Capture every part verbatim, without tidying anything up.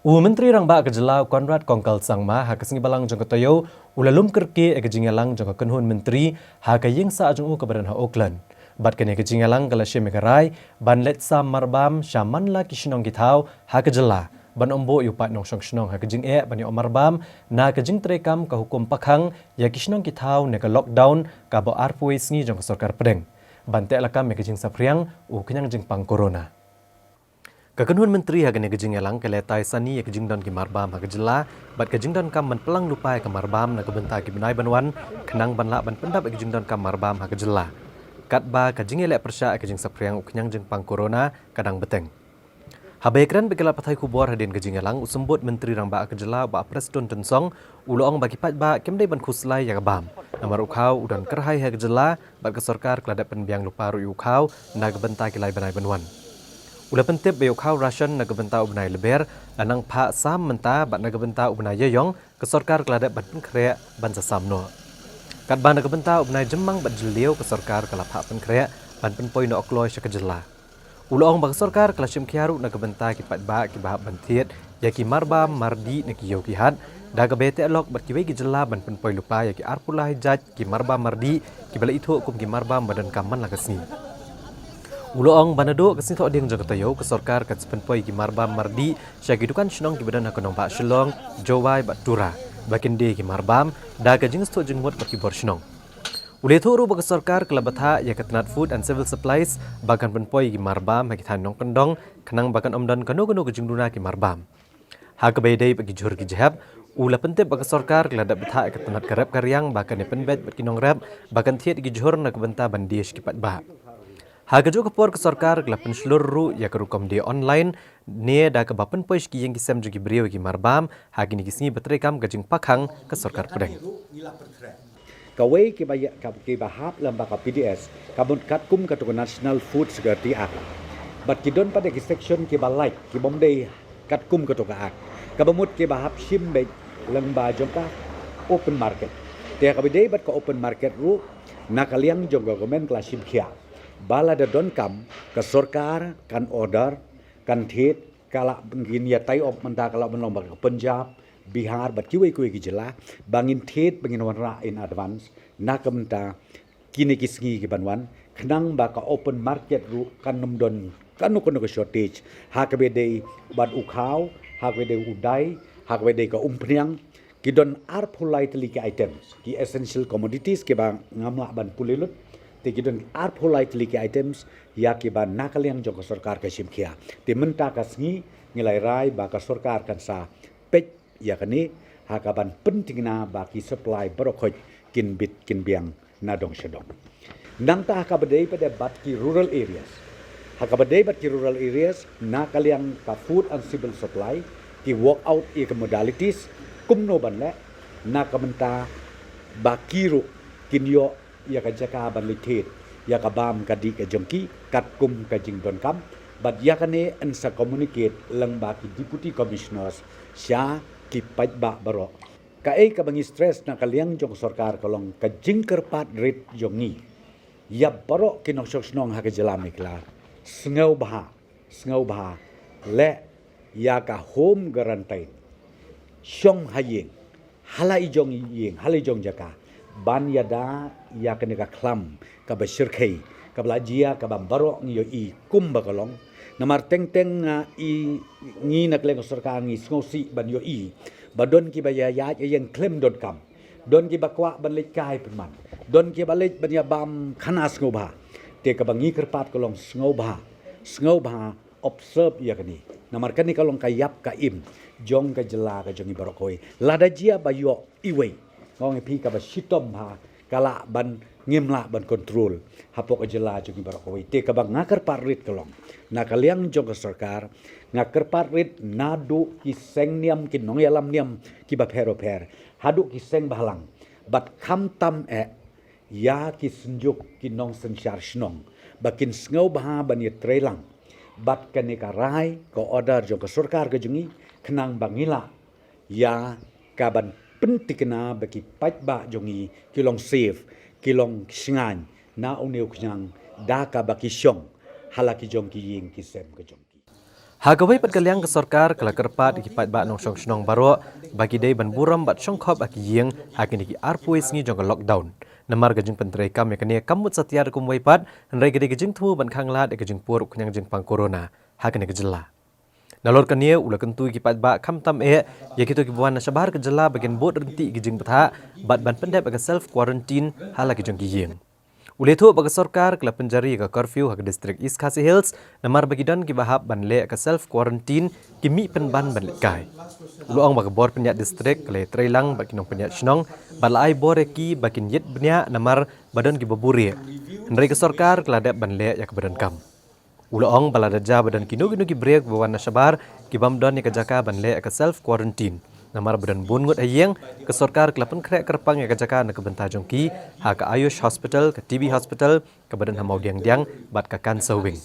U Myntri Rangbah ka jylla u Conrad Kongkal Sangma ha ka sngi Balang jong ka taïew u la lum kyrkieh ïa ka jingïalang jong ka kynhun myntri ha ka ïing sah jong u kaba don ha Oakland. Bad kane ka jingïalang ka la shim ïa ka rai ban leit sam marbam sha man la ki shnong ki thaw ha ka jylla ban ym buh ïa u paid nongshong shnong ha ka jingeh ban ïoh marbam na ka jingtreikam ka hukum pakhang ïa ki shnong ki thaw ne ka lockdown kaba arphew sngi jong ka sorkar pdeng ban teh lakam ïa ka jingsaphriang u khñiang jingpang corona. Ka kynhun myntri ha kane ka jingïalang ka la ïatai sani ïa ka jingdon ki marbam ha ka jylla bad ka jingdonkam ban pynlang lypa ïa ka marbam na ka bynta ki bnai ban wan khnang ban lah ban pyndap ïa ka jingdonkam marbam ha ka jylla. Katba ka jingïaleh pyrshah ïa ka jingsaphriang u khñiang jingpang corona ka dang bteng. Haba ïakren bad ki lad pathai khubor hadien ka jingïalang, u Symbud Myntri Rangbah ka jylla Bah Prestone Tynsong u la ong ba ki paidbah kim dei ban khuslai ïa ka bam. Namar u khaw u don kyrhai ha ka jylla bad ka sorkar ka la dep pynbiang lypa ruh ïa u khaw na ka bynta ki lai bnai ban wan. U la pyntip ba ïa u khaw ration na ka bynta u bnai Lber la nang phah sam mynta bad na ka bynta u bnai Ïaïong ka sorkar ka la dep ban pynkhreh ban sa sam noh. Katba na ka bynta u bnai Jymmang bad Jylliew ka sorkar ka la phah pynkhreh ban pynpoi noh kloi sha ka jylla. U la ong ba ka sorkar ka la shim khia ruh na ka bynta ki paidbah kiba hap ban thied ïa ki marbam mardih na ki ïew ki hat da kaba ïateh lok bad kiwei ki jylla ban pynpoi lypa ïa ki arphew lai jait ki marbam mardih kiba la ithuh kum ki marbam ba donkam man la ka sngi. U la ong ba naduh ka sngi Thohdieng jong ka taïew ka sorkar kan sa pynpoi ki marbam mardih sha ki dukan shnong kiba don ha ka nongbah Shillong, Jowai bad Tura ba kin die ki marbam da ka jingsngewthuh jingmut bad ki bor shnong. U la ïathuh ruh ba ka sorkar ka la bthah ïa ka tnat Food and Civil Supplies ba kan pynpoi ïa ki marbam ha ki thaiñ nongkyndong khnang ba kan ym don kano kano ka jingduna ki marbam. Ha kaba ïadei bad ki jhur ki jhep, u la pyntip ba ka sorkar ka la dep bthah ïa ka tnat ka rep ka riang ba kan ïa pynbeit bad ki nongrep ba kan thied ïa ki jhur na ka bynta ban die sha ki paidbah. Ha kajuh ka por ka sorkar ka la pynshlur ruh ïa ka rukom die online ne da kaba pynpoi sha ki ïing ki sem jong ki briew ïa ki marbam ha kine ki sngi ba treikam ka jingpakhang ka sorkar pdeng. Kawei kiba ïa, ka, kiba hap lyngba ka P D S, ka mut katkum katu ka National Food Security Act. Bad ki don pat de ki section kiba lait, kibym dei katkum katu ka Act. Kaba mut kiba hap shim beit lyngba jong ka open market. Te kaba dei bad ka open market ruh, na ka liang jong ka government ka la shim khia ba lada donkam ka sorkar kan order, kan thied, ka la ngin ïa tie up mynta ka la ban long ba ka Punjab, Bihar bad kiwei kiwei ki jylla ba ngin thied ba ngin wanrah in advance na ka bynta kine ki sngi ki ban wan khnang ba ka open market ruh kan ym don kano kano ka shortage ha kaba dei bad u khaw, ha kaba dei u dai, ha kaba dei ka umphniang, ki don arphew lai tylli ki items, ki essential commodities kiba ngam lah ban pule lut. Te ki don arphew lai tylli ki items ïa kiba na ka liang jong ka sorkar ka shim khia. Te mynta ka sngi ngi la rai ba ka sorkar kan sa peit ïa kane ha kaban pyntikna ba ki supply baroh khoit kin bit kin biang na dong sha dong. Nangta ha kaba dei pat de bad ki rural areas. Ha kaba dei bad ki rural areas, na ka liang ka Food and Civil Supply, ki work out ïa ka modalities kumno ban leh na ka bynta ba ki ruh kin ïoh ïa ka jaka ban leit thied ïa ka bam ka dih ka jong ki katkum ka jingdonkam. Bad ïa kane yn sa communicate lyngba ki Deputy Commissioners sha ki paidbah baroh. Kaei kaba ngi stress na ka liang jong ka sorkar ka long ka jingkyrpad rit jong ngi ïa baroh ki nongshong shnong ha ka jylla Meghalaya. Sngewbha, sngewbha leh ïa ka home quarantine. Shong ha ïing, ha la i jong ïing, ha la i jong jaka, ban ïada ïa kane ka khlam kaba shyrkhei, kaba la jia, kaba baroh ngi ïohi kumba ka long. Namar teng teng nga i, ngi na ka liang ka sorkar ngi sngewsih ban ïohi ba don kiba ïa ïaid ïa ïeng khlem donkam, don kiba kwah ban leit kai pynman, don kiba leit ban ïa bam khana sngewbha. Te kaba ngi kyrpad ka long sngewbha, sngewbha observe ïa kane. Namar kane ka long ka ïap ka im jong ka jylla ka jong ngi baroh kawei. Lada jia ba ïoh iwei, nga ong ïa phi, kaba shitom bha, ka lah ban ngim lah ban control hapoh ka jylla jong ngi baroh kawei. Te kaba nga kyrpad rit ka long, na ka liang jong ka sorkar, nga kyrpad rit naduh ki seng niam, ki nongïalam niam kiba pher bapher, haduh ki seng bhalang, bad khamtam eh ïa ki synjuk, ki nongsynshar shnong, ba kin sngewbha ban ïatreilang bad kane ka rai, ka order jong ka sorkar ka jong ngi, khnang ba ngi lah ïa kaban pyntikna ba ki paidbah jong ngi ki long safe, ki long shngaiñ na une u khñiang da kaba ki shong ha la ki jong ki ïing ki sem ka jong ki. Ha kawei pat ka liang, ka sorkar ka la kyrpad ïa ki paidbah nongshong shnong baroh ba ki dei ban burom bad shongkhop ha ki ïing ha kine ki arphew sngi jong ka lockdown, namar ka jingpyntreikam ïa kane kam mut satia da kumwei pat, hynrei ka dei ka jingthmu ban khanglad ïa ka jingpur u khñiang jingpang corona ha kane ka jylla. Nalor kane, u la kyntu ïa ki paidbah, khamtam eh ïa kito kiba wan na shabar ka jylla, ba kin bud ryntih ki jingbthah bad ban pyndep ïa ka self quarantine ha la ki jong ki ïing. U la ïathuh ba ka sorkar ka la pynjari ïa ka curfew ha ka district East Khasi Hills, namar ba ki don kiba hap ban leh ïa ka self quarantine, ki mih pynban ban lehkai. U la ong ba ka bor pynïaid district ka la ïatreilang bad ki nongpynïaid shnong bad la ai bor ïa ki ba kin ïit bniah namar ba don kiba buhrieh. Hynrei ka sorkar ka la dep ban leh ïa kaba donkam. U la ong ba lada jia ba don kino kino ki briew kiba wan na shabar ki bym don ïa ka jaka ban leh ïa ka self quarantine namar ba don bun ngut ha ïing, ka sorkar ka la pynkhreh kyrpang ïa ka jaka na ka bynta jong ki ha ka Ayush Hospital, ka T B Hospital kaba don ha Mawdiangdiang bad ka Cancer Wing.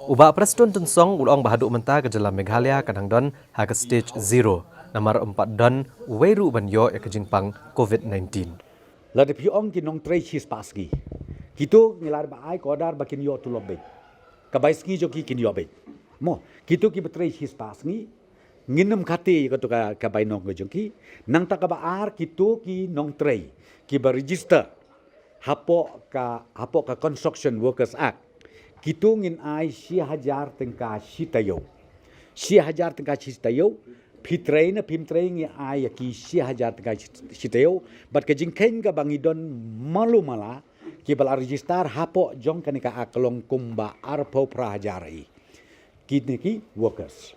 U Bah Prestone Tynsong u la ong ba haduh mynta ka jylla Meghalaya ka dang don ha ka stage zero, namar ym pat don uwei ruh ban ïoh ïa ka jingpang covid nineteen. Lada phi ong ki nongtrei shispah sngi, kito ngi lah ban ai ka order ba kin ïoh tulop beit. Ka bai sngi jong ki kin ïoh beit. Mo, kito kiba trei shispah sngi, ngin ym kati ïa kato ka, ka bainong ka jong ki. Nangta kaba ar, kito ki nongtrei kiba register hapoh ka, hapoh ka Construction Workers Act, kito ngin ai shi hajar tyngka shi taïew. Shi hajar tyngka shi taïew. Phi trei ne phim trei, ngi ai ïa ki shi hajar tyngka shi, shi taïew. Bad ka jingkheiñ kaba ngi don malu mala kiba la register hapoh jong kane ka act ka long kumba arphew phra hajar hi. Kine ki workers.